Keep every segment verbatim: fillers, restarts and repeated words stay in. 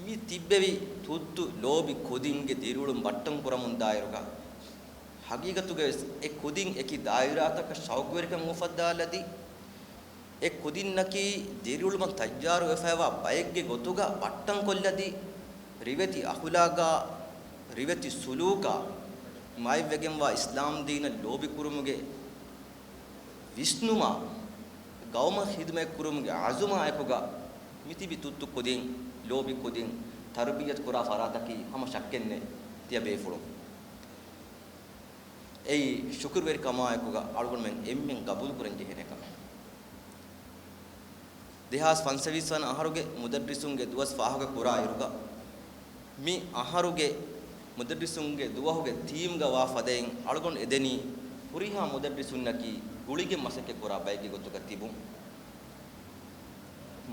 މި ތިއްބެވި ތުއްތު ލޯބި ކުދިންގެ ދިރިއުޅުން ބައްޓަން ކުރަމުން ދާއިރުގަ، ހަގީގަތުގަވެސް އެ ކުދިން އެކި ދާއިރާތަކަށް ޝައުގުވެރިކަން އުފައްދާލަދީ، އެ ކުދިންނަކީ ދިރިއުޅުމަށް ތައްޔާރުވެފައިވާ ބައެއްގެ ގޮތުގަ ބައްޓަންކޮށްލަދީ، ރިވެތި އަޚުލާގާ، ރިވެތި ސުލޫކާ، މާތްވެގެންވާ އިސްލާމްދީނަށް ލޯބިކުރުމުގެ ވިސްނުމާ، ގައުމަށް ޚިދުމަތްކުރުމުގެ އަޒުމާ އެކުގަ، މިތިބި ތުއްތު ކުދިން، ލޯބި ކުދިން ތަރުބިއްޔަތު ކުރާ ފަރާތަކީ ހަމަ ޝައްކެއްނެތް ތިޔަބޭފުޅުން. އެއީ ޝުކުރުވެރިކަމާއެކުގަ އަޅުގަނޑުމެން އެންމެން ގަބޫލުކުރަން ޖެހޭނެ ކަމެއް. ދެހާސް ފަންސަވީސް ވަނަ އަހަރުގެ މުދައްރިސުންގެ ދުވަސް ފާހަގަ ކުރާ އިރުގަ، މި އަހަރުގެ މުދައްރިސުންގެ ދުވަހުގެ ތީމްގަ ވާ ފަދައިން އަޅުގަނޑު އެދެނީ، ހުރިހާ މުދައްރިސުންނަކީ ގުޅިގެން މަސައްކަތް ކުރާ ބައެއްގެ ގޮތުގަ ތިބުން.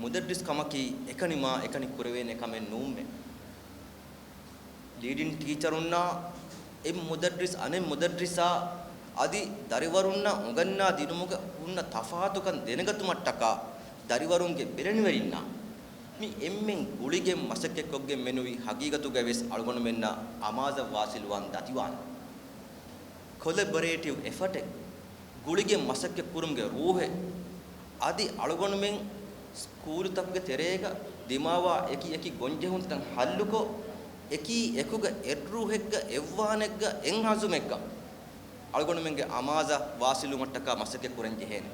މުދައްރިސް ކަމަކީ އެކަނި މާ އެކަނި ކުރެވޭނެ ކަމެއް ނޫންމެ. ލީޑިން ޓީޗަރުންނާ އެއް މުދައްރިސް އަނެއް މުދައްރިސާ އަދި ދަރިވަރުންނަށް އުނގަންނާ ދިނުމުގަ ހުންނަ ތަފާތުކަން ދެނެގަތުމަށްޓަކާ ދަރިވަރުންގެ ބެލެނިވެރިންނާ މި އެންމެން ގުޅިގެން މަސައްކަތްކޮށްގެން މެނުވީ ހަގީގަތުގަވެސް އަޅުގަނޑުމެންނަށް އަމާޒަށް ވާސިލުވާން ދަތިވާނެ. ކޮލެބޮރޭޓިވް އެފަޓެއް، ގުޅިގެން މަސައްކަތްކުރުމުގެ ރޫހެއް، އަދި އަޅުގަނޑުމެން ސްކޫލުތަކުގެ ތެރޭގަ ދިމާވާ އެކި އެކި ގޮންޖެހުންތައް ހައްލުކޮށް، އެކީ އެކުގަ އެއްރޫހެއްގަ އެއްވާނެއްގަ އެއްއަޒުމެއްގަ އަޅުގަނޑުމެންގެ އަމާޒަށް ވާސިލުވުމަށްޓަކާ މަސައްކަތް ކުރަން ޖެހޭނެ.